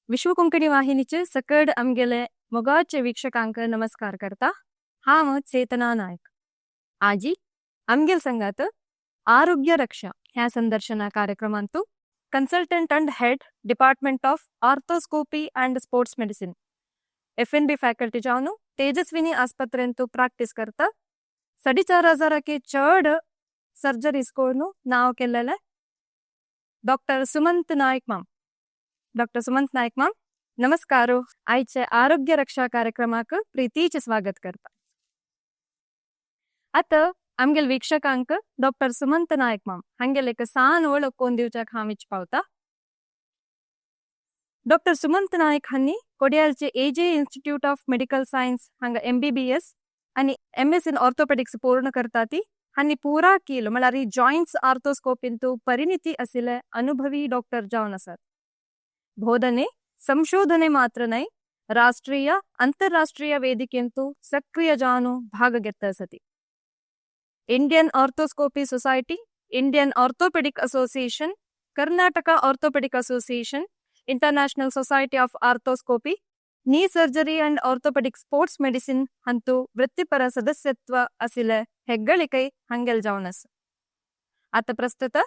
विश्व कोंकणी वाहिनीचे सकड आमगेले मोगाचे वीक्षकांक नमस्कार करता. हांव चेतना नायक. आजी आमगेल संगात आरोग्य रक्षा ह्या संदर्शना कार्यक्रमांतु consultant and head, department of arthroscopy and sports medicine, FNB faculty जावन तेजस्विनी आस्पत्रेंतु ಪ್ರಾಕ್ಟೀಸ್ करता, 4500ಕ್ಕೆ चड सर्जरीज करून नाव केलेले डॉक्टर सुमंत नायक माम. डॉक्टर सुमंत नायक माम, नमस्कार. आयचे आरोग्य रक्षा कार्यक्रमाक प्रीतीचे स्वागत करता. आता आमगेल वीक्षकांक डॉक्टर सुमंत नायक माम हांगेल एक सान वळख कोन दिवच्याक हांव पावता. डॉक्टर सुमंत नायक हांणी कोडियालचे एजे इन्स्टिट्यूट ऑफ मेडिकल सायन्स हांगा एमबीबीएस आणि एमएस इन ऑर्थोपेडिक्स पूर्ण करता ती. हांणी पुरा कील म्हळ्यार जॉइंट्स आर्थोस्कोपींतु परिणिती आशिल्ले अनुभवी डॉक्टर जावन आसात. बोधने, संशोधने मात्र न्हय, राष्ट्रीय, आंतरराष्ट्रीय ವೇದಿಕೆಂತು ಸಕ್ರಿಯ ಜಾನು ಭಾಗಗೆತ್ತಸತಿ. Indian arthroscopy society, Indian orthopaedic association, Karnataka orthopaedic association, international society of arthroscopy, knee surgery and orthopaedic sports medicine ಹಂತು ವೃತ್ತಿಪರ ಸದಸ್ಯತ್ವ ಅಸಿಲೆ ಹೆಗ್ಗಳಿಕೈ ಹಂಗೆಲ್ ಜಾವನಸ್. ಆತ ಪ್ರಸ್ತುತ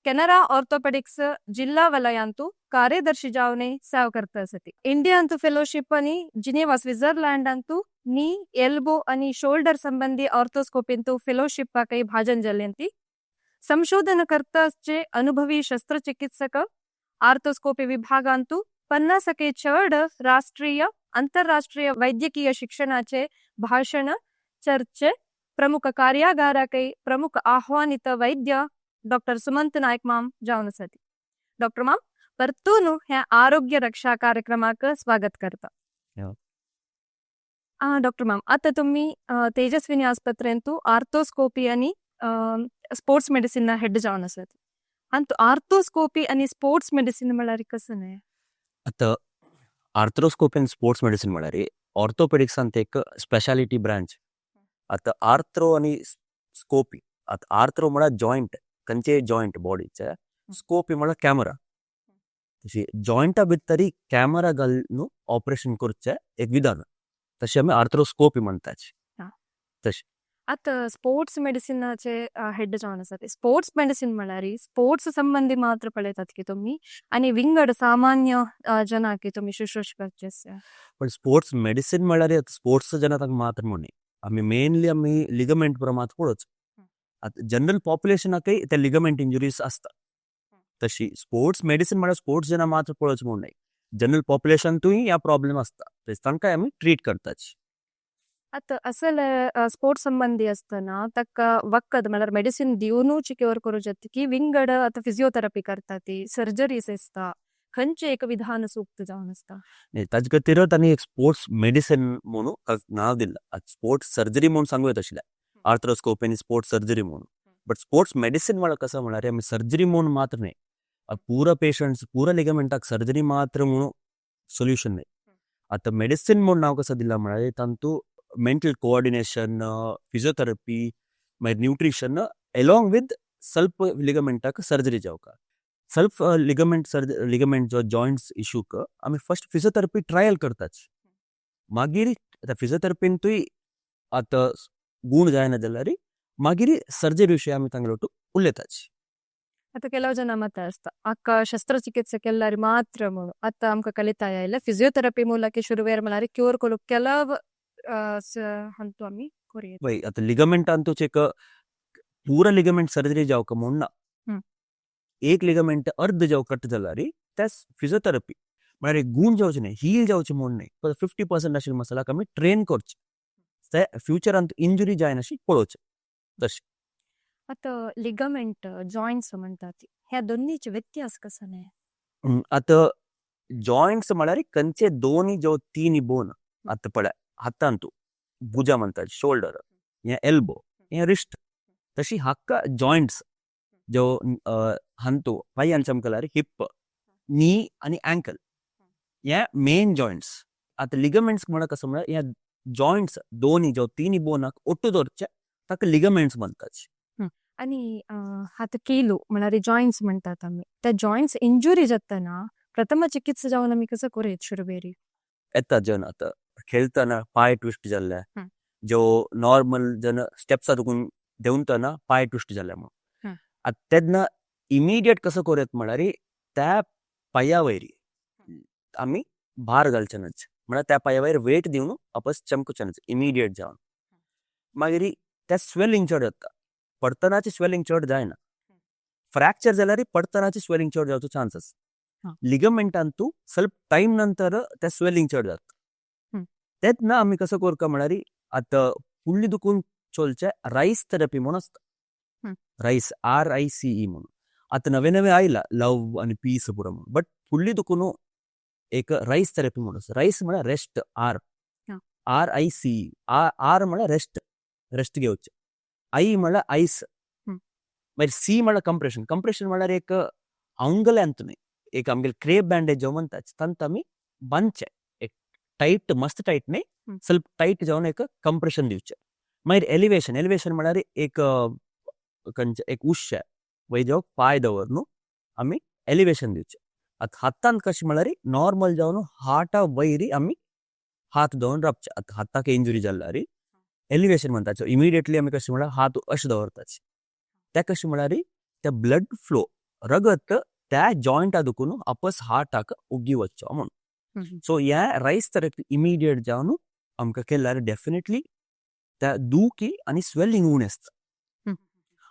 ಕೆನರಾ ಆರ್ಥೋಪೆಡಿಕ್ಸ್ ಜಿಲ್ಲಾ ವಲಯಾಂತು ಕಾರ್ಯದರ್ಶಿ ಜಾವನೆ ಸೇವ್ करता आसती. इंडिया अंतु फेलोशिप आणि जिनेवा, स्वित्झर्लंड अंतु नी, एल्बो आणि शोल्डर संबंधी आर्थोस्कोपींतु फेलोशिप काही भाजन जाल्यांती. संशोधनकर्ताचे अनुभवी शस्त्रचिकित्सक, आर्थोस्कोपी विभागांतु 50ಕ್ಕೆ चड राष्ट्रीय, आंतरराष्ट्रीय वैद्यकीय शिक्षणाचे भाषण, चर्चे, प्रमुख कार्यागाराकै प्रमुख आह्वानित वैद्य डॉक्टर सुमंत नायक माम जावन आसाती. डॉक्टर माम, परतून ह्या आरोग्य रक्षा कार्यक्रमाक स्वागत करता. डॉक्टर माम, आता तुम्ही तेजस्विनी आस्पत्रेंतु आर्थोस्कोपी आणि स्पोर्ट्स मेडिसिन हेड जावन आसात. अंतु आर्थोस्कोपी आणि स्पोर्ट्स मेडिसिन म्हळ्यार कसं न्हय? आतां आर्थ्रोस्कोपी आनी स्पोर्ट्स मेडिसिन म्हळ्यार ऑर्थोपेडिक्सांत एक स्पेशालिटी ब्रांच. आतां आर्थ्रो आनी स्कोपी, आतां आर्थ्रो म्हळ्यार जॉयंट, खंयचेय जॉयंट बॉडीचे. स्कोपी म्हळ्यार कॅमरा. तशी जॉयंटा भितर कॅमरा घालून ऑपरेशन करचें एक विधान, तशें आमी आर्थ्रोस्कोपी म्हणटात. तशें. आतां स्पोर्ट्स मेडिसिनाचे हेड जावन आसा. ते स्पोर्ट्स मेडिसिन म्हळ्यार स्पोर्ट्स संबंधी मात्र पळयतात की तुमी आनी विंगड सामान्य जनाक तुमी शुश्रूष करचे आसा? पण स्पोर्ट्स मेडिसिन म्हळ्यार स्पोर्ट्स जनाक मात्र म्हूण न्ही. आमी मेनली आमी लिगमेंट पुरो मात पळोवचो. आतां जनरल पॉप्युलेशनाकय ते लिगमेंट इंजुरीज आसता. तशी स्पोर्ट्स मेडिसिन म्हळ्यार स्पोर्ट्स जना मात्र पळोवचें म्हूण न्हय, जनरल पॉप्युलेशनतूय ह्या प्रॉब्लेम आसता, तांकांय आमी ट्रीट करतात. आतां असल स्पोर्ट्स संबंधी आसतना ताका वखद म्हळ्यार मेडिसिन दिवनूच क्योर करूं जाता की विंगड आतां फिजियोथेरपी करता ती, सर्जरीज आसता, खंयचें एक विधान सूक्त जावन आसता? न्ही, ताजे खातीरच आनी एक स्पोर्ट्स मेडिसिन म्हणून नांव दिलां. स्पोर्ट्स सर्जरी म्हणून सांगू येता आशिल्लें, आर्थ्रोस्कोपी आनी स्पोर्ट्स सर्जरी म्हणून. बट स्पोर्ट्स मेडिसिन म्हळ्यार कसो म्हळ्यार आमी सर्जरी म्हणून मात्र न्हय, पुरा पेशंट्स, पुरा लिगमेंटाक सर्जरी मात्र म्हणून सोल्युशन न्हय. आतां मेडिसिन म्हणून नांव कसो दिलां म्हळ्यार तातूंत मेंटल कोऑर्डिनेशन, फिजियोथेरपी, मागीर न्यूट्रिशन, एलॉंग विथ ಸ್ವಲ್ಪ लिगमेंटाक सर्जरी जावका. ಸ್ವಲ್ಪ लिगमेंट सर्ज लिगमेंट जो जॉयंट्स इशूक आमी फर्स्ट फिजियोथेरपी ट्रायल करतात. मागीर आतां फिजियोथेरपींतूय आतां गूण जायना जाल्यार मागीर सर्जरी विशय आमी तांगेले ಒಟ್ಟು उलयतात. आतां ಕೆಲವು ಜನ ಮತ आसता, ಅಕ್ಕ ಶಸ್ತ್ರಚಿಕಿತ್ಸೆ ಕೆಲ್ಲಾರಿ ಮಾತ್ರ म्हणून. आतां आमकां कलिताय आयल्या, फिजियोथेरपी ಮೂಲಕ ಶುರುವೇರ್ म्हळ्यार क्योर करूंक ಕೆಲವು हंतु आमी करूं. पळय, आतां लिगमेंट अंतूच एक पुरा लिगमेंट सर्जरी जावका म्हूण ना. एक लिगमेंट अर्द जावं कट जाल्यार ते फिजियोथेरपी म्हळ्यार गूण जावचें न्हय, हील जावचें म्हूण न्हय, 50% आशिल्ले मसलाक आमी ट्रेन करचें, ते फ्युचरांत इंजुरी जायनाशी पळोवचें तशें. आतां लिगमेंट, जॉयंट्स म्हणटा ती, ह्या दोन्नीचे व्यत्यास कसो न्हय? आतां जॉयंट्स म्हळ्यार खंयचे दोनी जो तीन बोन, आतां पळय, हातांतू भुजा म्हणतात, शोल्डर, हे एल्बो, हे रिस्ट, तशी हाका जॉयंट्स. जो हांतू पांयान चमकल्यार हिप, नी आनी अँकल, हे मेन जॉयंट्स. आतां लिगमेंट्स म्हळ्यार कसो म्हळ्यार हे जॉयंट्स दोनी जो तीनी बोनाक ಒಟ್ಟು दवरचे, ताका लिगमेंट्स म्हणतात. आनी आतां कीलो म्हळ्यार जॉयंट्स म्हणटात आमी, त्या जॉयंट्स इंजुरी जातना प्रथम चिकित्सा जावन आमी कसो करूं शुरुबेरी? येता जन आतां खेळटना पांय ट्विस्ट जाल्ले, जो नॉर्मल जन स्टेप्स दुखून देंवतना पांय ट्विस्ट जाल्ले म्हणून. आतां तेन्ना इमिडिएट कसो करूं येता म्हळ्यार त्या पांया वयर आमी भार घालचे न्हय, म्हळ्यार त्या पांया वयर वेट दिवन वापस चमकुचे न्हय इमिडिएट जावन. मागीर त्या स्वेलिंग चड जाता, पडटनाची स्वेलिंग चड जायना. फ्रॅक्चर जाल्यार पडटनाची स्वेलिंग चड जावचो चान्स आसा. लिगमेंटान तूं ಸ್ವಲ್ಪ टायम नंतर त्या स्वेलिंग चड जाता. तेन्ना आमी कसो करता म्हळ्यार आतां फुडली दुखून चलचे रायस थेरपी म्हणून आसता, रायस RICE म्हणून. आतां नवे नवे आयला लव आनी पीस पुरो म्हणून, बट फुडली दुखून एक रायस थेरपी म्हणून आसा. रायस म्हळ्यार रेस्ट, आर, RICE, R म्हळ्यार रेस्ट, रेस्ट घेवचें, I म्हळ्यार आयस, मागीर सी म्हळ्यार कंप्रेशन. कंप्रेशन म्हळ्यार एक अंगल्यांत न्हय, एक आमगेले क्रेप बँडेज जो म्हणटा तांकां आमी बांदचें, एक टायट, मस्त टायट न्हय, ಸ್ವಲ್ಪ टायट जावन एक कंप्रेशन दिवचें. मागीर एलिवेशन, एलिवेशन म्हळ्यार एक खंयचें एक उश्शें वयर जो पांय दवर न्हू आमी एलिवेशन दिवचें. आतां हातान कशें म्हळ्यार नॉर्मल जावन हार्टा वयर आमी हात दवरून रावचें. आतां हाताक इंजुरी जाल्यार एलिवेशन म्हणटा, इमिडिएटली आमी कशें म्हळ्यार हात अशें दवरताचे, तें कशें म्हळ्यार ते ब्लड फ्लो रगत त्या जॉयंटा दुखून वापस हार्टाक उग्गी वचचो म्हणून. सो ह्या रायस थेरपी इमिडिएट जावन आमकां केल्यार डेफिनेटली त्या दुखी आनी स्वेलिंग उणें आसता.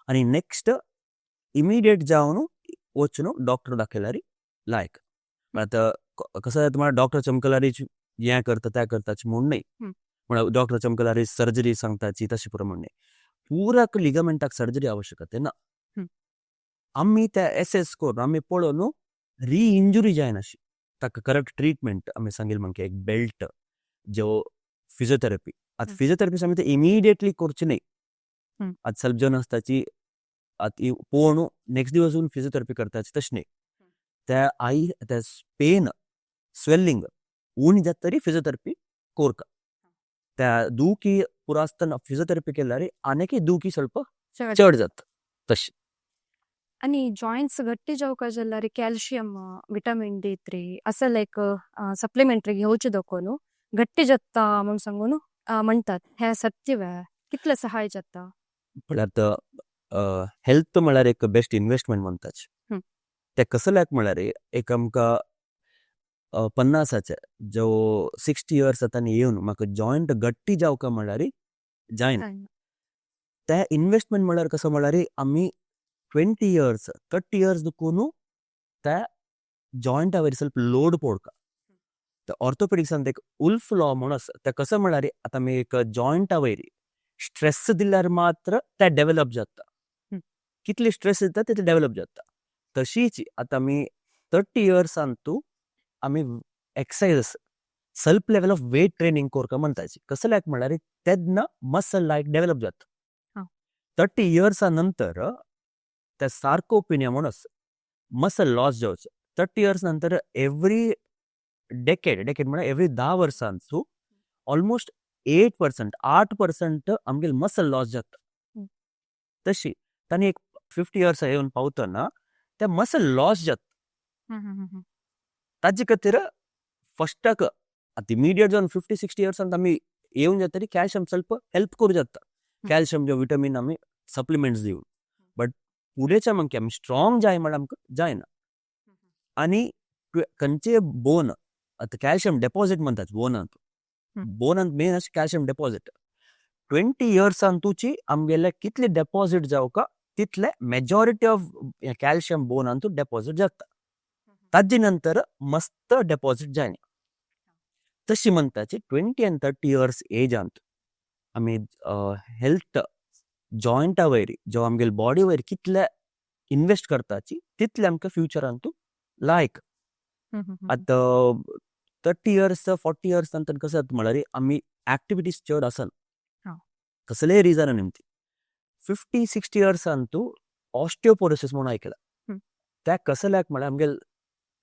आनी नेक्स्ट इमिडिएट जावन वचून डॉक्टर दाखयल्यार लायक. आतां कसं जाता म्हळ्यार डॉक्टर चमकल्यार हें करता तें करता म्हूण न्हय, म्हळ्यार डॉक्टर चमकल्यार सर्जरी सांगताची तशें पुरो म्हूण न्हय. पुराक लिगमेंटाक सर्जरी आवश्यकता ना. आमी ते एसेस करून आमी पळोवन री इंजुरी जायनाशी ताका करेक्ट ट्रिटमेंट आमी सांगिल्लें म्हणके एक बेल्ट जो फिजियोथेरपी. आतां फिजियोथेरपी आमी ते इमिडिएटली करची न्हय. आतां ಸ್ವಲ್ಪ जन आसताची आतां पळोवन नेक्स्ट दिवस वचून फिजियोथेरपी करताची, तशें न्हय. त्या आई त्या पेन स्वेलिंग उणी जाता तरी फिजियोथेरपी कोरका. त्या दुखी पुरो आसतना फिजियोथेरपी केल्यार आनीकय दुखी ಸ್ವಲ್ಪ चड जाता तशें. आनी जॉयंट्स गट्टी जावका जाल्यार कॅल्शियम, विटामिन D3 असं लायक सप्लिमेंटरी घेवचे दखून गट्टी जाता म्हणून सांगून म्हणटात, हें सत्य वे? कितलें सहाय जाता? म्हळ्यार आतां हेल्थ म्हळ्यार एक बेस्ट इन्वेस्टमेंट म्हणटाच. ते कसल्याक म्हळ्यार एक आमकां 50आचे जो 60 इयर्स आतां येवन म्हाका जॉयंट गट्टी जावका म्हळ्यार जायना. ते इन्वेस्टमेंट म्हळ्यार कसो म्हळ्यार आमी 20 इयर्स 30 इयर्स दुखून त्या जॉयंटा वयर ಸ್ವಲ್ಪ लोड पडका. ऑर्थोपेडिक्सान एक उल्फ लॉ म्हणून आसा. ते कसो म्हळ्यार आतां आमी एक जॉयंटा वयर स्ट्रेस दिल्यार मात्र ते डेवलप जाता. कितले स्ट्रेस दिता तितले डेवलप जाता. तशीच आतां आमी 30 इयर्सान तूं आमी एक्सरसाइज ಸ್ವಲ್ಪ लेवल ऑफ वेट ट्रेनिंग कोरका म्हणटाची. कसल्याक म्हळ्यार तेन्ना मसल लायक डेवलप जाता. 30 इयर्सा नंतर त्या सार्कोपिनिया म्हणून आसा, मसल लॉस जावचो. 30 इयर्स नंतर एवरी डेकेड, डेकेड म्हळ्यार एवरी 10 वर्सां तूं ऑलमोस्ट 8%, 8% आमगेले मसल लॉस जाता. तशी तांणी एक 50 इयर्स येवन पावतना ते मसल लॉस जाता. ताजे खातीर फस्टाक आतां इमिडिएट जावन 50-60 इयर्सान आमी येवन जातरी कॅल्शियम ಸ್ವಲ್ಪ हेल्प करूं जाता, कॅल्शियम जो विटामीन आमी सप्लिमेंट्स दिवन. बट फुडेच्या मागीर आमी स्ट्रॉंग जाय म्हळ्यार आमकां जायना. आनी खंयचे बोन आतां कॅल्शियम डेपॉजीट म्हणटात बोनांत, बोनांत मेन अशें कॅल्शियम डेपॉजीट 20 इयर्सान तुची आमगेले कितले डेपॉजीट जावका तितले मेजॉरिटी ऑफ कॅल्शियम बोनांत डेपॉजीट जाता. ताजे नंतर मस्त डेपॉजीट जायना. तशी म्हणटाची 20 आनी 30 इयर्स एजांत आमी हेल्थ जॉयंटा वयर जो आमगेले बॉडी वयर कितले इन्वेस्ट करताची तितले आमकां फ्युचरांतू लायक. आतां 30 इयर्स 40 इयर्स नंतर कसं जाता म्हळ्यार आमी एक्टिविटीज चड आसना कसलेय रिजना निमती. 50-60 इयर्सान तूं ऑस्टियोपोरोसिस म्हणून आयकला. त्या कसल्याक म्हळ्यार आमगेले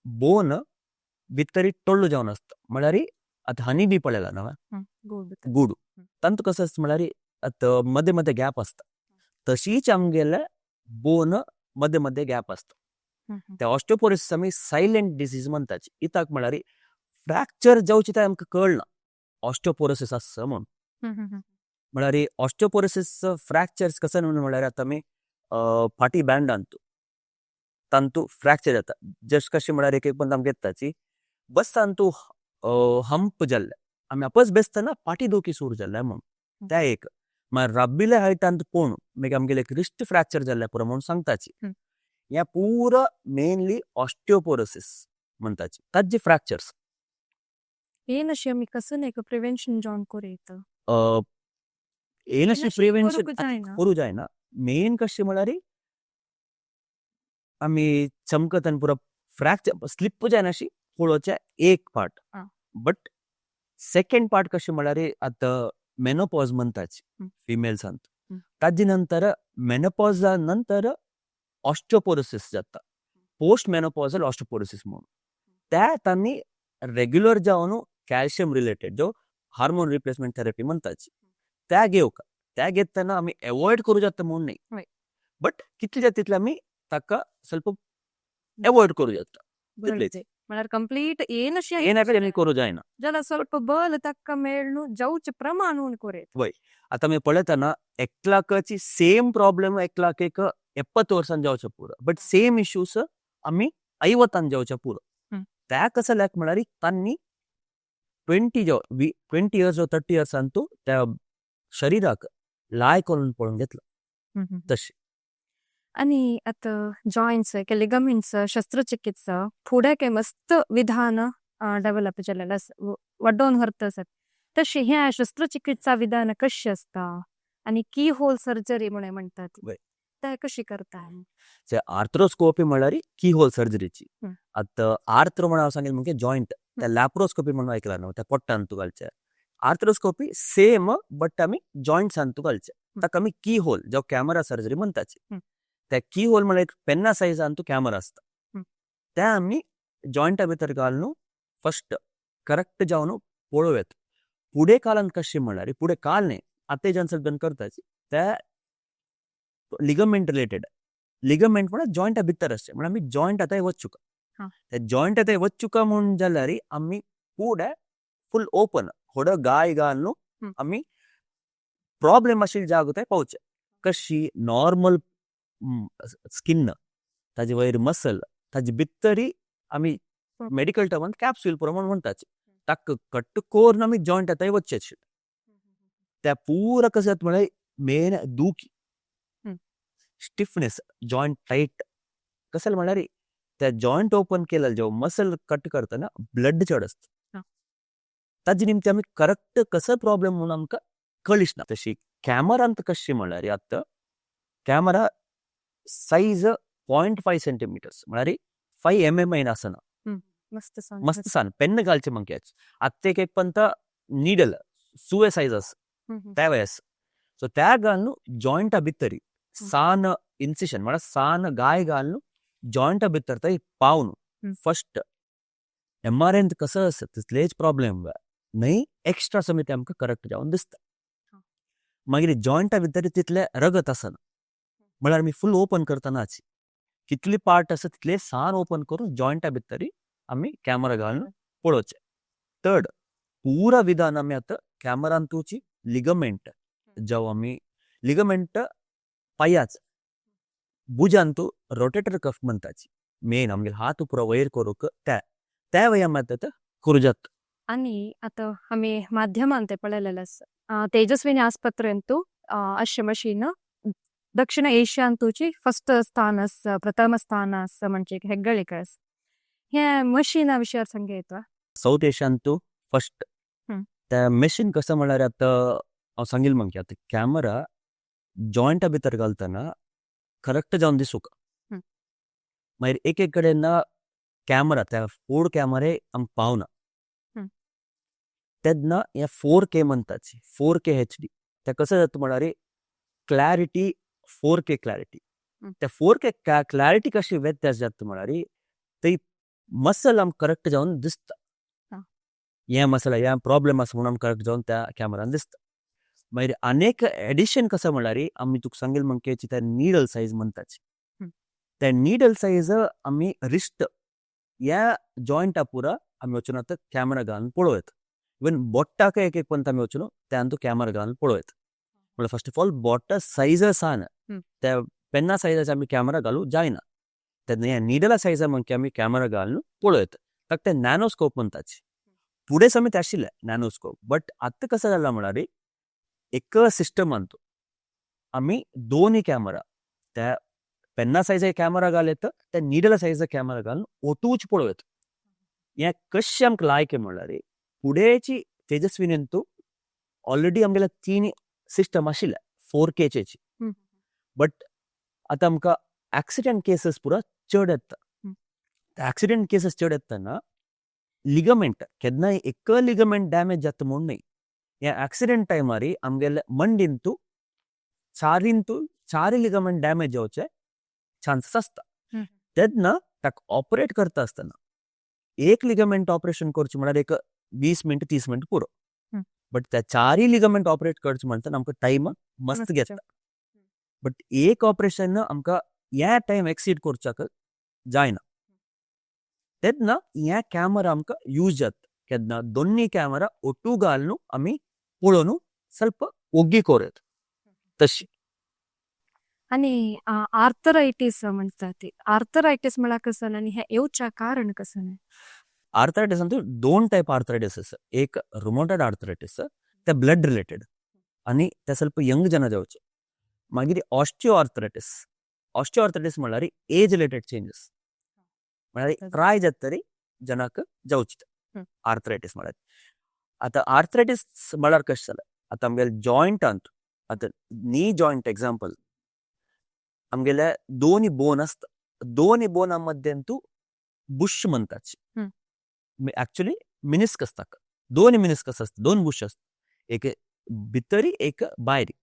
बोन भितरी टोळ्ळो जावन आसता. म्हळ्यार आतां हनी बी पळयला न्हू गुड, तांतू कसं आसता म्हळ्यार आतां मदें मदें गॅप आसता, तशीच आमगेले बोन मदें मदें गॅप आसता. त्या ऑस्टिओपोरोसिस आमी सायलेंट डिसीज म्हणताची. कित्याक म्हळ्यार फ्रॅक्चर जावची ते आमकां कळना ऑस्टिओपोरोसिस आसा म्हणून. म्हळ्यार ऑस्टिओपोरोसिस फ्रॅक्चर्स कसं म्हणून म्हळ्यार आतां आमी फाटी बँड आणतो तांतू फ्रॅक्चर जाता. जस्ट कशें म्हळ्यार एक एक पण आमकां येताची बसतान तूं हंप जाल्ले, आमी आपस बेसतना फाटी दुखी सुरू जाल्ले म्हणून त्या एक. मागीर राबिल्ल्या हायटान पळोवन मागीर आमगेले एक रिस्ट फ्रॅक्चर जाल्ले पुरो म्हणून सांगताची. ह्या पुरो मेनली ऑस्टिओपोरोसिस म्हणताची, ताजे फ्रॅक्चर्स. येन अशी आमी कसून एक प्रिवेन्शन जावन करूं? येन अशी प्रिवेन्शन करूंक जायना. करूं जायना. मेन कशें म्हळ्यार आमी चमकत पुरो फ्रॅक्चर स्लिप जायना अशी पळोवचें एक पार्ट. बट सेकंड पार्ट कशें म्हळ्यार आतां मेनोपॉज म्हणताची फिमेल्सांत, ताजे नंतर मेनोपॉजा नंतर ऑस्टिओपोरोसिस जाता, पोस्ट मेनोपॉजल ऑस्टिओपोरोसिस म्हणून. त्या तांणी रेग्युलर जावन कॅल्शियम रिलेटेड जो हार्मोन रिप्लेसमेंट थेरपी म्हणताची त्या घेवका. त्या घेतना आमी एवॉयड करूं जाता म्हणून न्ही, बट कितले जाता तितले आमी ताका ಸ್ವಲ್ಪ एवॉयड करूं जाता तितलेच. म्हळ्यार कंप्लीट येन अशी येनाका तेणी करूं जायना. जाल्यार ಸ್ವಲ್ಪ बल ताका मेळ्ळू जावचे प्रमाण करूं. वय, आतां आमी पळयतना एकलाकाची सेम प्रॉब्लेम एकलाक एक 70 वर्सां जावचें पुरो, बट सेम इश्यूज आमी 50 जावचें पुरो. त्या कसं लायक म्हळ्यार तांणी 20 जाव 20 इयर्स 30 इयर्सान तूं त्या शरीराक लाय करून पळोवन घेतला तशें. आणि आता जॉईंट्स के लिगमेंट्स शस्त्रचिकित्सा फुडें के मस्त विधान डेव्हलप जालेले आसा, वड्डोवन व्हरता आसात. तशें ह्या शस्त्रचिकित्सा विधान कशी आसता आनी की होल सर्जरी म्हणून म्हणटात ते कशी करता? आर्थ्रोस्कोपी म्हळ्यार की होल सर्जरीची. आतां आर्थ्रो म्हणून हांव सांगेल म्हणजे जॉयंट, त्या लॅप्रोस्कोपी म्हणून ऐकला न्हू, त्या पोट्टान तूं घालचे. आर्थ्रोस्कोपी सेम बट आमी जॉयंट्सान तूं घालचे, ताका आमी की होल जो कॅमेरा सर्जरी म्हणटाची. त्या की होल म्हळ्यार एक पेन्ना सायजान तूं कॅमेरा आसता, त्या आमी जॉयंटा भितर घालून फर्स्ट करेक्ट जावन पळोवं येता. फुडें कालान कशें म्हळ्यार फुडें काल न्ही, आतां जेन्ना बंद करताची त्या लिगमेंट रिलेटेड, लिगमेंट म्हळ्यार जॉयंटा भितर आसचे, म्हळ्यार आमी जॉयंट आतां वचुका. त्या जॉयंट आतां वचुका म्हूण जाल्यार आमी फुडें फूल ओपन होडो गाय घालून आमी प्रॉब्लेम आशिल्ले जागो थंय पावचे. कशी नॉर्मल स्किन ताजे वयर मसल ताजे भितरी आमी मेडिकल टर्मान कॅप्सूल पुरो म्हूण म्हणटाचे, ताका कट्ट करून आमी जॉयंट आतां वचचे आशिल्ले. त्या पुरा कशें जाता म्हळ्यार मेन दुखी, स्टिफनेस, जॉयंट टायट. कशें म्हळ्यार त्या जॉयंट ओपन केलें जेव्हा मसल कट करतना ब्लड चड आसता, ताजे निमते आमी करेक्ट कसो प्रॉब्लेम म्हणून आमकां कळीच ना. तशी कॅमरांत कशें म्हळ्यार आतां कॅमरा सायज 0.5 सेंटीमिटर्स म्हळ्यार 5 mm येन आसना. मस्त सान. मस्त सान पेन्न घालचे मंक्याच. आत्ते एक पंत नीडल सुवे सायज आसा त्या वयस. सो त्या घालून जॉयंटा भितरी सान इन्सिशन म्हळ्यार सान गाय घालून जॉयंटा भितर थंय पावन फर्स्ट एमआरआयन कसं आसा तितलेच प्रॉब्लेम न्हय एक्स्ट्रा समेत आमकां करेक्ट जावन दिसता. मागीर जॉयंटा भितर तितले रगत आसना, म्हळ्यार आमी फूल ओपन करतनाच कितले पार्ट आसा तितले सान ओपन करून जॉयंटा भितरी आमी कॅमेरा घालून पळोवचें. थर्ड पुरा विधान आमी आतां कॅमेरान तुची लिगमेंट जावं आमी लिगमेंट पांयाच भुजान तूं रोटेटर कफ म्हणटाची मेन आमगेले हात पुरो वयर करूंक त्या त्या वय आमी आतां करूं जाता. आणि आता आमी माध्यमान ते पळयलेलें आसा तेजस्विनी आस्पत्रेंतू अशें मशीन दक्षिण एशियांतूची फर्स्ट स्थान आसा, प्रथम स्थान आसा म्हणजे हेग्गळिके आसा. हे मशीना विशयार सांगे येता? साऊथ एशियांतू फर्स्ट. त्या मशीन कसं म्हळ्यार आतां हांव सांगील मागीर आतां कॅमेरा जॉयंटा भितर घालतना करेक्ट जावन दिसूंक. मागीर एक एक कडेन ना कॅमेरा त्या फोर कॅमेरे आमकां पावना, तेन्ना हे 4K म्हणटाची, 4K HD. ते कसं जाता म्हळ्यार क्लॅरिटी 4K clarity. त्या 4K clarity कशी व्यत्यास जाता म्हळ्यार थंय मसल आमकां करेक्ट जावन दिसता. हे मसल हे प्रॉब्लेम आसा म्हणून आमकां करेक्ट जावन त्या कॅमेरान दिसता. मागीर आनी एक एडिशन कसं म्हळ्यार आमी तुका सांगील म्हणकेची त्या निडल सायज म्हणटाची. त्या नीडल सायज आमी रिस्ट ह्या जॉयंटा पुरा आमी वचून आतां कॅमेरा घालून पळोवं येता. इवन बोट्टाक एक एक पंत आमी वचून त्यान कॅमेरा घालून पळोवं येता. म्हणल्यार फर्स्ट ऑफ ऑल बोटा सायज सान त्या पेन्ना सायजाचे आमी कॅमेरा घालूं जायना. तेन्ना ह्या निडला सायजा म्हणके आमी कॅमेरा घालून पळोवं येता. ताका ते नॅनोस्कोप म्हणटाचे. फुडें समेत आशिल्लें नॅनोस्कोप, बट आतां कसं जाला म्हळ्यार एक सिस्टमान तो आमी दोनूय कॅमेरा, त्या पेन्ना सायजा कॅमेरा घाल येता, त्या निडला सायजा कॅमेरा घालून ओटूच पळोवं येता. हें कशें आमकां लायक म्हणल्यार फुडेंची तेजस्विनींतू ऑलरेडी आमगेले तीन सिस्टम आशिल्ले 4Kची, बट आतां आमकां एक्सिडेंट केसीस पुरा चड येता. एक्सिडेंट केसीस चड येतना लिगमेंट केन्नाय एक लिगमेंट डॅमेज जाता म्हूण न्हय. ह्या एक्सिडेंट टायमार आमगेले मंडींतू चारिंतू चारी लिगमेंट डॅमेज जावचे चान्सीस आसता. तेन्ना ताका ऑपरेट करता आसतना एक लिगमेंट ऑपरेशन करचें म्हळ्यार एक 20 मिनट 30 मिनट पुरो, बट त्या चारी लिगमेंट ऑपरेट करचें म्हणटा आमकां टायम मस्त घेता. बट एक ऑपरेशन आमकां ह्या टायम एक्सीड करच्याक जायना. तेन्ना ह्या कॅमेरा आमकां यूज जाता. केन्ना दोन्ही कॅमेरा ओटू घालून आमी पळोवन ಸ್ವಲ್ಪ ಒಗ್ಗಿ कोरत तशी. आणि आर्थरायटीस म्हणतात, आर्थरायटीस म्हळ्यार कसं आणि हे येवच्या कारण कसं न्ही? आर्थरायटीस अंतू दोन टायप आर्थरायटीस आसा. एक रुमॅटॉइड आर्थरायटीस, ते ब्लड रिलेटेड आनी ते ಸ್ವಲ್ಪ यंग जन जावचे. मागीर ऑस्टियो आर्थरायटीस. ऑस्टियो आर्थरायटीस म्हणल्यार एज रिलेटेड चेंजीस, म्हळ्यार प्राय जाता तरी जनाक जावची आर्थरायटीस म्हळ्यार. आतां आर्थरायटीस म्हळ्यार कशें जालें, आतां आमगेले जॉयंटांत आतां नी जॉयंट एग्जाम्पल, आमगेले दोनी बोन आसता, दोनी बोना मध्यंतू बुश म्हणटाची, एक्चुअली मिनिस्कस, ताका दोन मिनिस्कस आसता, दोन बुश आसता, एक भितरी एक भायरी.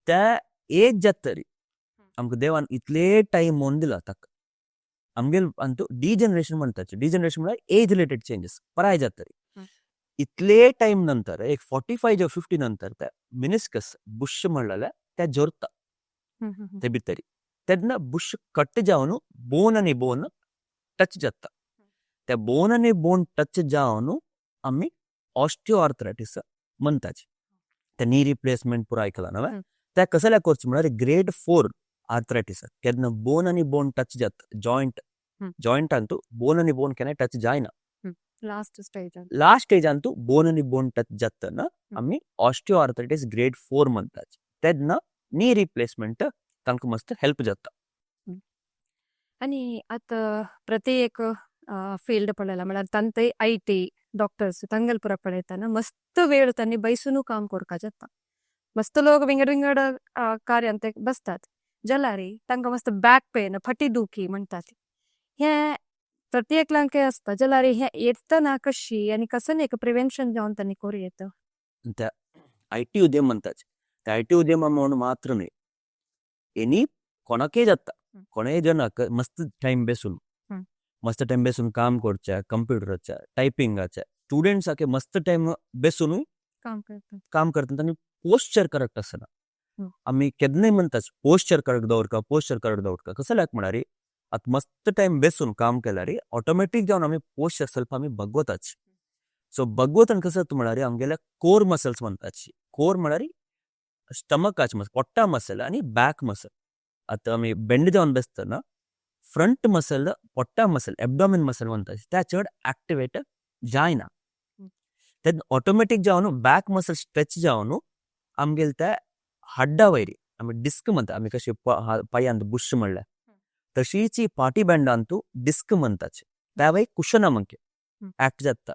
त्या एज जाता तरी आमकां देवान इतले टायम म्हणून दिला ताका आमगेल अंतू डिजनरेशन म्हणटाचे. डिजनरेशन म्हळ्यार एज रिलेटेड चेंजीस पराय जाता तरी इतले टायम नंतर एक 45 जावं 50 नंतर त्या मिनिस्कस बुश म्हणलेले त्या जोरता ते भितरी. तेन्ना बुश कट जावन बोन आनी बोन टच जाता. त्या बोन आनी बोन टच जावन आमी ऑस्टियो आर्थरायटीस म्हणटाचे. ते नी रिप्लेसमेंट पुरा आयकलां न्हय? त्या कसल्या करचें म्हळ्यार ग्रेड 4 आर्थरायटीस केन्ना बोन आनी बोन टच जाता, जॉयंट जॉयंटांतू बोन आनी बोन केन्ना टच जायना. Last stage. Last स्टेजांतू बोन आनी बोन टच जातना आमी ऑस्टियो आर्थरायटीस ग्रेड 4 म्हणटाचे. तेन्ना नी रिप्लेसमेंट तांकां मस्त हेल्प जाता. आणि आतां प्रति एक फील्ड पळयला म्हळ्यार तांते IT doctors ತಂಗಲ್ ಪೂರ पळयतना मस्त वेळ तांणी बैसून काम करपाक जाता. मस्त लोक विंगड विंगड कार्यांत बसतात जाल्यार तांकां मस्त बॅक पेन, फाटी दुखी म्हणटात. हे प्रत्येकल्यांक आसता, जाल्यार हे येतना कशी आनी कसं एक प्रिवेन्शन जावन तांणी करूं येता? त्या IT उद्यम म्हणटाचे, त्या IT उद्यम म्हणून मात्र न्हय, एनी कोणाकय जाता, कोणाय जनाक मस्त टायम बेसून मस्त टायम बेसून काम करचे, कंप्युटराचे टायपिंगाचे, स्टुडंट्साके मस्त टायम बेसून काम करतात, काम करतात आनी पोस्चर करेक्ट आसना. आमी केन्नाय म्हणटात पोस्चर करेक्ट दवरका, पोस्चर करेक्ट दवरका. कसो लायक म्हळ्यार आतां मस्त टायम बेसून काम केल्यार ऑटोमॅटीक जावन आमी पोस्चर ಸ್ವಲ್ಪ आमी बगवताच. सो बगवतान कसो जाता म्हळ्यार आमगेले कोर मसल्स म्हणटाची. कोर म्हळ्यार स्टमकाचे मसल, पोट्टा मसल आनी बॅक मसल. आतां आमी बेंड जावन बसतना फ्रंट मसल, पोट्टा मसल, एबडोमेन मसल म्हणटा, त्या चड एक्टिवेट जायना. तेन्ना ऑटोमॅटीक जावन बॅक मसल स्ट्रेच जावन आमगेले त्या हाड्डा वयरी आमी डिस्क म्हणटा, आमी कशे पांयांत बुश म्हणल्या तशीच ही पाटी बँडांतू डिस्क म्हणटाचे, त्या वयर कुशना मंके ऍक्ट जाता.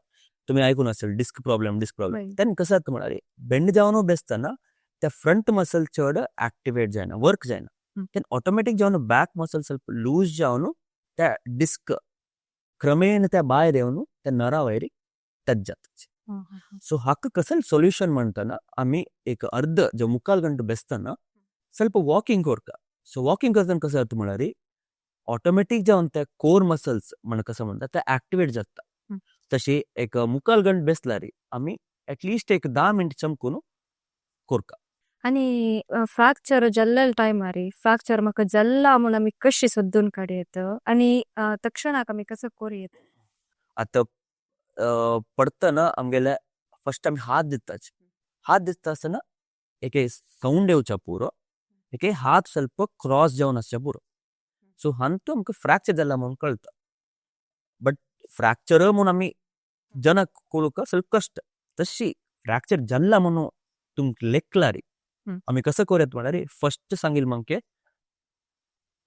तुमी आयकून असेल डिस्क प्रॉब्लेम, डिस्क प्रॉब्लेम. तेन्ना कसं जाता म्हळ्यार बेंड जावन बेसतना त्या फ्रंट मसल चड एक्टिवेट जायना, वर्क जायना. तेन्ना ऑटोमॅटीक जावन बॅक मसल ಸ್ವಲ್ಪ लूज जावन त्या डिस्क क्रमेण त्या भायर येवन त्या नरा वयर टच जाता. सो हाका कसल सोल्युशन म्हणटना आमी एक अर्द जो मुखाल गंटो बेसतना ಸ್ವಲ್ಪ वॉकिंग करता. सो वॉकिंग करतना कसं जाता म्हळ्यार ऑटोमॅटीक जावन त्या कोर मसल्स म्हण कसं म्हणटा ते एक्टिवेट जाता. तशी एक मुखाल गंट बेसल्यार आमी एटलिस्ट एक 10 मिनट चमकून करता. आनी फ्रॅक्चर जाल्ले टायमारी फ्रॅक्चर म्हाका जाल्ला म्हूण आमी कशी सोदून काडयेत आनी तक्षणाक आमी कसो कोरयेत? आतां पडतना आमगेले फर्स्ट आमी हात दिताच. हात दिता आसतना एक साउंड येवचा पुरो, एक हात ಸ್ವಲ್ಪ क्रॉस जावन आसच्या पुरो. सो हांतू आमकां फ्रॅक्चर जाला म्हणून कळटा. बट फ्रॅक्चर म्हणून आमी जनाक कळूंक ಸ್ವಲ್ಪ कश्ट. तशी फ्रॅक्चर जाला म्हणून तुमकां लेखलारी आमी कसं करूयात म्हळ्यार फर्स्ट सांगील मांके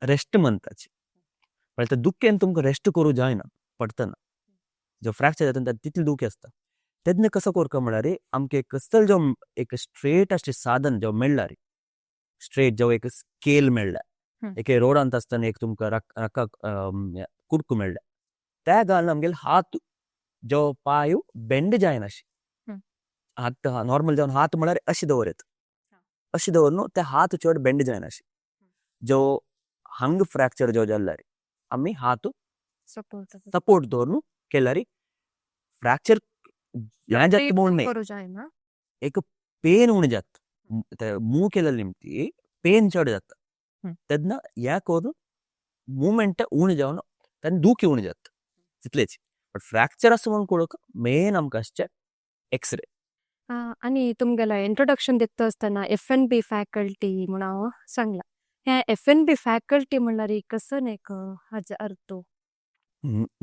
रेस्ट म्हणताची. म्हळ्यार दुखेन तुमकां रेस्ट करूं जायना पडतना. जो फ्रॅक्चर जाता तितली दुखी आसता. तेन्ना कसो करता म्हळ्यार आमकां एक कसलो जो एक स्ट्रेट अशें साधन जो मेळ्ळा रे, स्ट्रेट जो एक स्केल मेळ्ळा, एक रोडांत आसतना एक तुमकां रका कुडको मेळ्ळा, त्या घालून आमगेले हात जो पांय बेंड जायना अशें. हात नॉर्मल जावन हात म्हळ्यार अशें दवरत, अशें दवर न्हू ते हात चड बेंड जायना अशें. जो हांग फ्रॅक्चर जो जाल्ला रे आमी हात सपोर्ट सपोर्ट दवरून केल्यार फ्रॅक्चर हें जाता म्हूण न्ही, करूं जायना, एक पेन उणें जाता. ते मूव केल्या निमती पेन चड जाता. तेन्ना हें करून मुवमेंट उणें जावन तेन्ना दुखी उणें जाता तितलेच. बट फ्रॅक्चर आसा म्हणून कळूंक मेन आमकां आसचें एक्सरे. आनी तुमगेलो इंट्रोडक्शन दिता आसतना एफ.एन.बी फॅकल्टी म्हूण हांव सांगलां. हें एफ.एन.बी फॅकल्टी म्हणल्यार कसो एक हाजो अर्थ?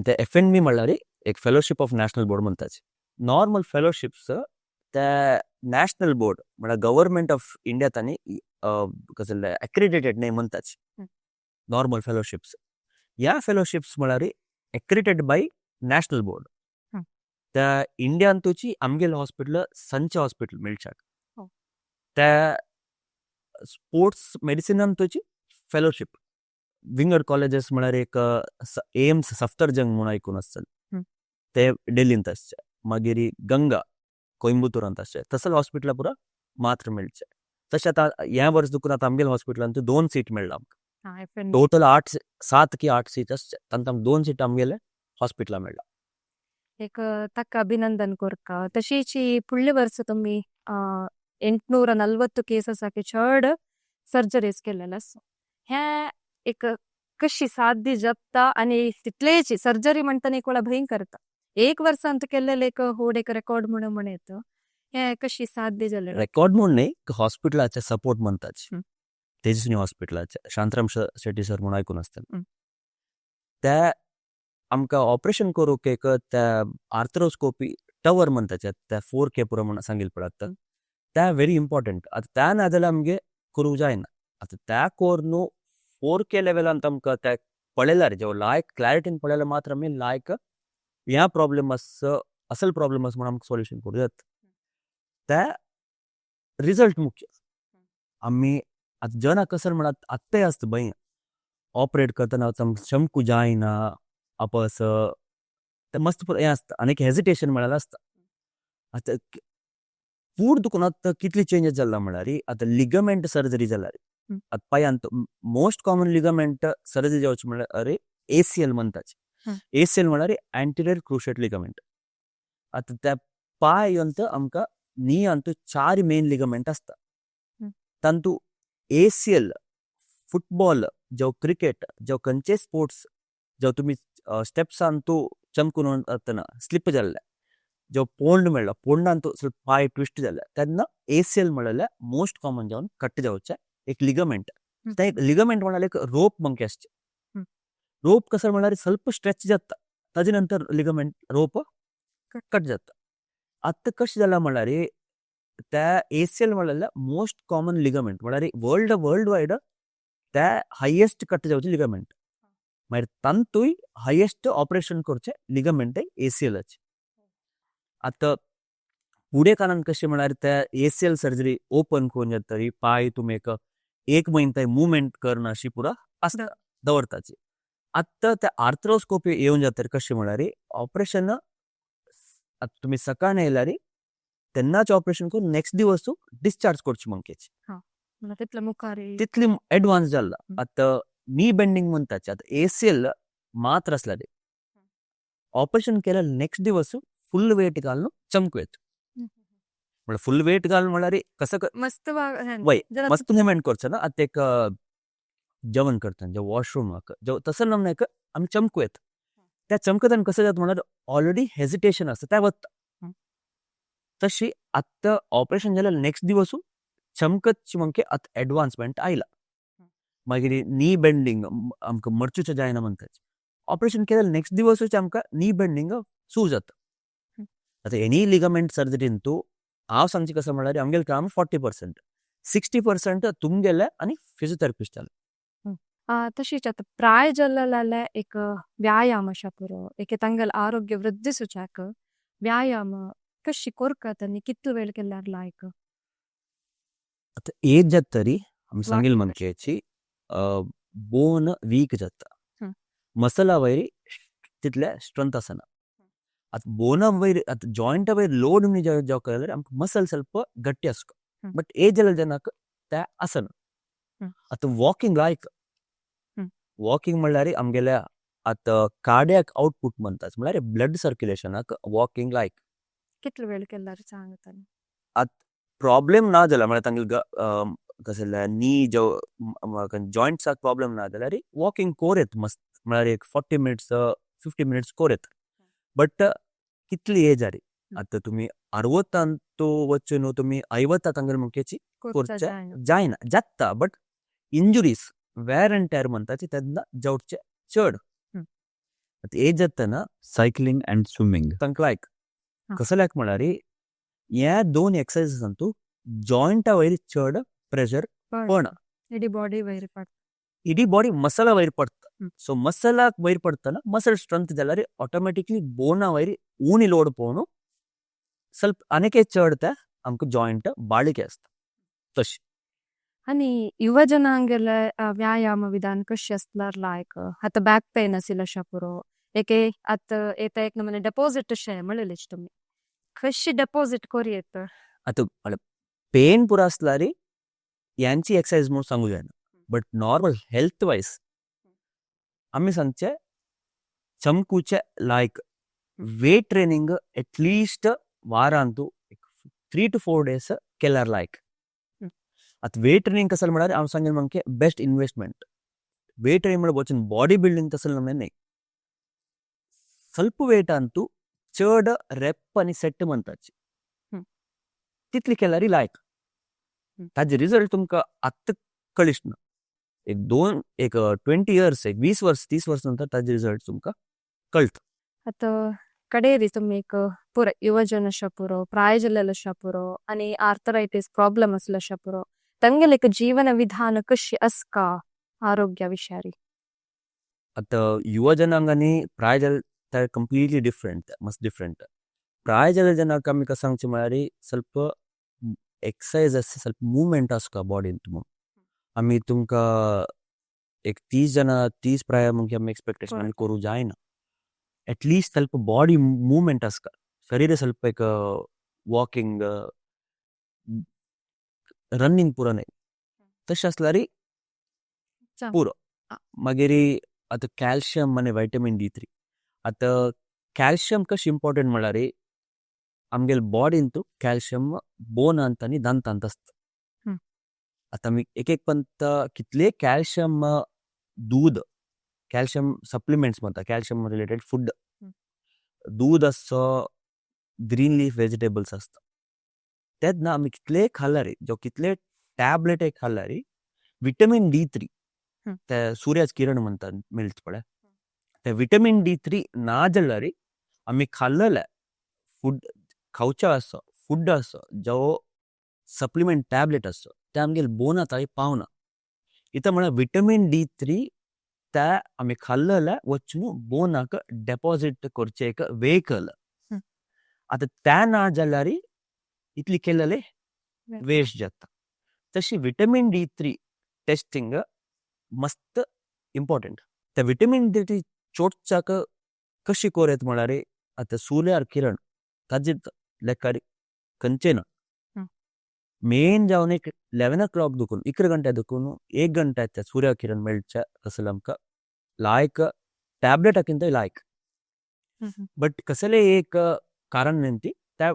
ते एफ.एन.बी म्हणल्यार एक फेलोशीप ऑफ नॅशनल बोर्ड म्हणटाचे. नॉर्मल फेलोशिप्स ते नॅशनल बोर्ड म्हळ्यार गव्हर्मेंट ऑफ इंडिया तांणी कसले एक्रिडिटेड न्ही म्हणटाचे. Normal fellowships. ह्या फेलोशिप्स म्हळ्यार एक्रिडिटेड बाय नॅशनल बोर्ड. त्या इंडियांतूची आमगेले हॉस्पिटल संचे हॉस्पिटल मेळच्याक. त्या स्पोर्ट्स मेडिसिनांतूची फेलोशीप. विंगड कॉलेजेस म्हळ्यार एक एम्स सफदरजंग म्हूण आयकून आसतलें, ते डेल्हींत आसचे. मागीर गंगा कोइंबतूरांत आसचे. तसले हॉस्पिटलां पुरा मात्र मेळचे. तशें आतां ह्या वर्स दुखून आतां आमगेले हॉस्पिटलांत 2 सीट मेळ्ळा आमकां. टोटल 8 7 की 8 सीट आसचे, तांकां आमकां 2 सीट आमगेले हॉस्पिटलां मेळ्ळा. एक ताका अभिनंदन कोरका. तशीच फुडले वर्स तुमी 840 केससाक चड सर्जरीज केलेले आसा. हें एक कशी साध्य जाता आनी तितलेच सर्जरी म्हणटना एक वेळा भंय करता. एक वर्सांत केल्लेले एक होड एक रेकॉर्ड म्हणून म्हणयत, हें कशी साध्य जालें? रेकॉर्ड म्हूण न्ही, हॉस्पिटलाचे सपोर्ट म्हणटाचे. तेजस्विनी हॉस्पिटलाचे शांतराम शेट्टी सर म्हणून आयकून आसतलें. त्या आमकां ऑपरेशन करूंक एक त्या आर्थ्रोस्कोपी टवर म्हणटाचे, त्या 4K पुरो म्हणून सांगिल्लें पळय, त्या व्हेरी इम्पॉर्टंट. आतां त्या नाजाल्यार आमगे करूंक जायना. आतां त्या कोरून 4K लेवलांत आमकां त्या पळयल्यार जेव लायक क्लॅरिटीन पळयल्यार मात्र आमी लायक ह्या प्रॉब्लम आसा, असल प्रॉब्लम आसा म्हणून आमकां सोल्युशन करूं जाता. त्या रिजल्ट मुख्य. आमी आतां जना कसर म्हळ्यार आत्तांय आसता भंय, ऑपरेट करतना चमकू जायना आपस तें मस्त हें आसता आनी एक हेजिटेशन म्हळ्यार आसता. आतां फूड दुखून आतां कितली चेंजीस जाला म्हळ्यार आतां लिगमेंट सर्जरी जाल्या. आतां पांयांत मोस्ट कॉमन लिगमेंट सर्जरी जावची म्हळ्यार ACL म्हणटाचे. ACL म्हळ्यार अँटिरियर क्रुशिएट लिगमेंट. आतां त्या पांय अंत आमकां नी अंत 4 मेन लिगमेंट आसता. तांतू ACL football जावं क्रिकेट जावं खंयचे स्पोर्ट्स जावं तुमी स्टेप्सांतू चमकून वतना स्लिप जाल्ले, जो पोंड मेळ्ळा, पोंडांत ಸ್ವಲ್ಪ पांय ट्विस्ट जाल्ले, तेन्ना ACL म्हळ्यार मोस्ट कॉमन जावन कट जावचे एक लिगमेंट. ते एक लिगमेंट म्हळ्यार एक रोप मंके आसचे. रोप कसो म्हळ्यार ಸ್ವಲ್ಪ स्ट्रेच जाता, ताजे नंतर लिगमेंट रोप कट जाता. आतां कशें जालां म्हळ्यार त्या ACL म्हळ्यार मोस्ट कॉमन लिगमेंट म्हळ्यार वर्ल्ड वायड त्या हायेस्ट कट जावचे लिगमेंट. मागीर तांतूय हायेस्ट ऑपरेशन करचे लिगमेंट ACLाचे. आतां फुडें काळान कशें म्हळ्यार त्या ACL surgery open करून जाता, पांय तुमी एक एक म्हयनो थंय मुवमेंट करना अशी पुरा आसता दवरताची. आतां त्या आर्थ्रोस्कोपी येवन जाता कशें म्हळ्यार ऑपरेशन आतां तुमी सकाळीं येयल्यार तेन्नाच ऑपरेशन करून नेक्स्ट दिवस डिस्चार्ज करची मंकेची. तितले मुखार तितली एडवान्स जाला. आतां नी बेंडींग म्हणटाचे, आतां ACL मात्र आसल्यार ऑपरेशन केल्यार नेक्स्ट दिवस फुल वेट घालून चमकू येता. म्हळ्यार फुल वेट घाल म्हळ्यार कसं मस्त. वय मस्त मुवमेंट करचो ना. आतां एक जेवण करतना जे वॉशरूमाक तसं ना एक आमी चमकू येता. त्या चमकताना कसं जाता म्हळ्यार ऑलरेडी हेजिटेशन आसता, त्या वता. तशी आतां ऑपरेशन जाल्यार नेक्स्ट दिवसू चमकतची म्हणजे आतां एडवान्समेंट आयला. मागीर नी बेंडींग आमकां मरचूचे जायना म्हणटात, ऑपरेशन केल्यार नेक्स्ट दिवसूच आमकां नी बेंडींग सू जाता. आतां एनी लिगमेंट सर्जरीन तूं हांव सांगचें कसं म्हळ्यार आमगेलें काम 40%, 60% तुमगेलें आनी फिजियोथेरपिस्टालें. तशीच आतां प्राय जाल्लेले एक व्यायाम अशा पुरो एके तांगेले आरोग्य वृद्धिसूचाक व्यायाम कशी कोरकत आनी कितलो वेळ केल्यार लायक? आतां एज जाता तरी आमी सांगील मनशाची बोन वीक जाता, मसला वयर तितले स्ट्रेंथ आसना. आतां बोना वयर, आतां जॉयंटा वयर लोड जेव जाल्यार आमकां मसल ಸ್ವಲ್ಪ गट्टी आसता, बट एज जाल्या जेन्ना ते आसना. आतां वॉकिंग लायक, वॉकिंग म्हणल्यार आमगेल्या आतां कार्डियाक आउटपुट म्हणतात, म्हणल्यार ब्लड सर्क्युलेशनाक वॉकिंग लायक. कितलो वेळ केल्यार सांगता? आतां प्रॉब्लेम ना जाल्यार, म्हळ्यार तांगेले कसले नी जो जॉयंट्साक प्रॉब्लेम ना जाल्यार वॉकिंग कोर येता मस्त, म्हळ्यार एक 40 मिनिट्स, 50 मिनिट्स कोर येता. बट कितली एज आरी, आतां तुमी 60 वचून तुमी 50 तांगेले मुखेची कोरचे जायना, जाता, but injuries, wear and tear म्हणटा तेन्ना जावचे चड. आतां एज जातना सायकलिंग अँड स्विमिंग तांकां लायक. कसो लायक म्हळ्यार ह्या दोन एक्सरसाइजीसान तूं जॉयंटा वयर चड प्रेशर पडना. इडी बॉडी वयर पडटा. इडी बॉडी मसला वयर पडटा. सो मसलाक वयर पडटना मसल स्ट्रेंथ जाल्यार ऑटोमॅटिकली बोना वयर उणी लोड पोवन ಸ್ವಲ್ಪ ಅನೇಕೆ चड ते आमकां जॉयंट बाळिके आसता तशी. आनी युव जनांगेले व्यायाम विधान कशी आसल्यार लायक? आतां बॅक पेन आशिल्ले अशा पुरो एके आतां येता, एक नमुने डेपोजिट अशें म्हणलेलेच तुमी, कशी डेपोजिट कोरयेत? आतां म्हळ्यार पेन पुरो आसल्यार यांची एक्सरसाइज म्हणून सांगू जायना, बट नॉर्मल हेल्थ वायज आमी सांगचे चमकूचे लायक वेट ट्रेनिंग एटलिस्ट वारांतू 3 टु 4 डेज केल्यार लायक. आतां वेट ट्रेनिंग कसं म्हळ्यार हांव सांगेन म्हणजे बेस्ट इन्वेस्टमेंट. वेट ट्रेनिंग म्हळ्यार वचून बॉडी बिल्डिंग तसं न्हय, ಸ್ವಲ್ಪ ವೇಟ್ ಅಂತೂ चड रेप आनी सेट म्हणटाची तितली केल्यार लायक. ताजे रिजल्ट तुमकां आत्तां कळीच ना, एक दोन एक 20 इयर्स, एक 20 वर्स, 30 वर्स नंतर ताजे रिजल्ट तुमकां कळटा. आतां कडेरी तुमी एक पुरो युवजन अशा पुरो, प्राय जाल्लेले अशा पुरो आनी आर्थरायटीस प्रॉब्लम आसले अशा पुरो, तांगेले एक जीवन विधान कशी आसका आरोग्य विशारी? आतां युव जनांगांनी प्राय जाले ते कंप्लिटली डिफरंट, मस्त डिफरंट. प्राय जाल्ले जनांक आमी कसं सांगचें म्हळ्यार ಸ್ವಲ್ಪ एक्सरसाइज आसता, ಸ್ವಲ್ಪ मुवमेंट आसता बॉडीन. आमी तुमकां एक 30 जाणां, 30 प्राय म्हणजे आमी एक्सपेक्टेशन करूं जायना. एटलिस्ट ಸ್ವಲ್ಪ बॉडी मुवमेंट आसता, शरीर ಸ್ವಲ್ಪ एक वॉकिंग, रनिंग पुरो न्हय, तशें आसल्यार पुरो. मागीर आतां कॅल्शियम आनी व्हायटमीन डी 3. आतां कॅल्शियम कशें इम्पॉर्टंट म्हळ्यार आमगेले बॉडींतू कॅल्शियम बोनांत आनी दांतांत आसता. आतां आमी एक एक पंत कितले कॅल्शियम दूद, कॅल्शियम सप्लिमेंट्स म्हणटा, कॅल्शियम रिलेटेड फूड, दूद आसचो, ग्रीन लीफ वेजिटेबल्स आसता, तेन्ना आमी कितले खाल्यार, जो कितले टॅबलेट खाल्यार विटमीन डी 3, ते सूर्याचे किरण म्हणतात मेळटा पळय, ते विटमीन डी 3 ना जाल्यार आमी खाल्लेले फूड खावचें आसा, फूड आसा, जो सप्लिमेंट टॅबलेट आसा, ते आमगेले बोना थंय पावना. इतां म्हळ्यार विटमीन डी 3 ते आमी खाल्लेले वचून बोनाक डेपॉजीट करचें एक वेहिकल. आतां ते ना जाल्यार इतली केलेले वेस्ट जाता. तशी विटमीन डी 3 टेस्टिंग मस्त इम्पॉर्टंट. ते विटमीन डी 3 चोडच्याक कशी कोर येता म्हळ्यार आतां सूर्यार किरण ताजे लेखार खंयचे ना, मेन जावन एक 11 ओ क्लॉक दुखून 11 गंटे दुखून 1 गंटे त्या सूर्य किरण मेळचे तसले आमकां लायक, टॅबलेटाकिंत लायक. बट कसले एक कारण न्ही ती त्या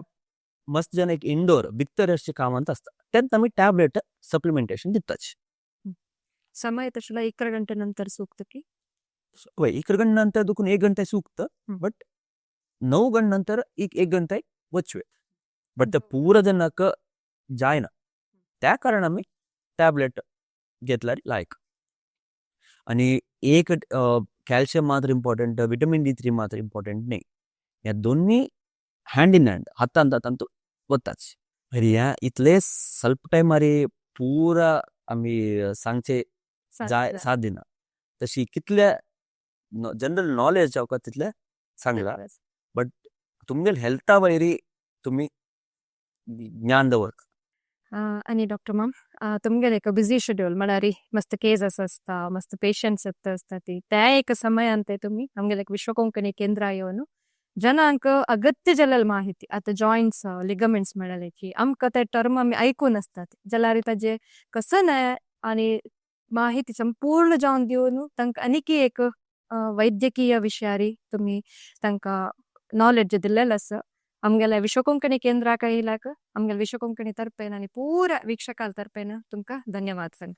मस्त जन एक इंडोर भितर अशें कामांत आसता तेन्ना आमी टॅबलेट सप्लिमेंटेशन दिताच. समय तशें 11 घंटे नंतर सुकतं की? वय, 11 घंटे नंतर दुखून 1 घंटे सुकतं, बट 9 घंटे नंतर एक एक घंटे वचवे, बट ते पुरा जेन्ना जायना, त्या कारण आमी टॅबलेट घेतल्यार लायक. आनी एक कॅल्शियम मात्र इम्पॉर्टंट, विटमिन D3 मात्र इम्पॉर्टंट न्ही, ह्या दोन्ही हँड इन हँड, हातान हातान वताच. ह्या इतले स्वल्प टायमार पुरा आमी सांगचे जाय साथ दिना, तशी कितले जनरल नॉलेज जावका तितले सांगला, बट तुमगेले हेल्था वयरी तुमी ज्ञान दवर. आनी डॉक्टर माम, तुमगेले एक बिझी शेड्यूल म्हळ्यार मस्त केसस आसता, मस्त पेशंट्स येता आसता ती, त्या एक समयांत तुमी आमगेले एक विश्व कोंकणी केंद्र येवन जनांक अगत्य जाल्लेली माहिती, आतां जॉयंट्स लिगमेंट्स म्हळ्यार की आमकां ते टर्म आमी आयकून आसतात, जाल्यार ताजे कसं न्हय आनी माहिती संपूर्ण जावन दिवन तांकां आनीक एक वैद्यकीय विशयारी तुमी तांकां नॉलेज दिल्लेलें आसा. आमगेले विश्व कोंकणी केंद्राक येयल्याक आमगेले विश्व कोंकणी तर्फेन आनी पुरा वीक्षकां तर्फेन तुमकां धन्यवाद सांग.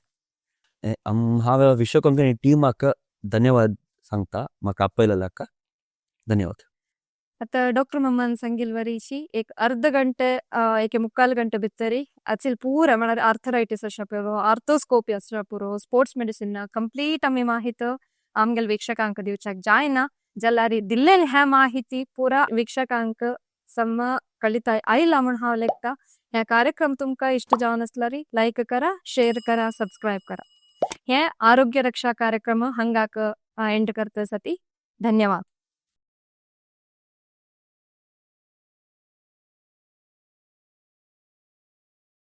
हांव विश्व कोंकणी टिमाक धन्यवाद सांगता म्हाका आपयलेल्याक, धन्यवाद. आतां डॉक्टर मामान सांगिल वरीशी एक अर्ध घंटे, एक मुक्काल घंटे भितरी अचिल पूरा म्हळ्यार आर्थरायटीस आसा पुरो, आर्थोस्कोपी आसा पुरो, स्पोर्ट्स मेडिसिन कंप्लीट आमी माहिती आमगेले वीक्षकांक दिवच्याक जायना, जाल्यार दिल्लेली ह्या माहिती पुरा वीक्षकांक सम कळिता आयला म्हूण हांव लेखता. ह्या कार्यक्रम तुमकां इश्ट जावन आसल्यार लायक करा, शेअर करा, सबस्क्रायब करा. हे आरोग्य रक्षा कार्यक्रम हंगाक एंड करता साठी धन्यवाद.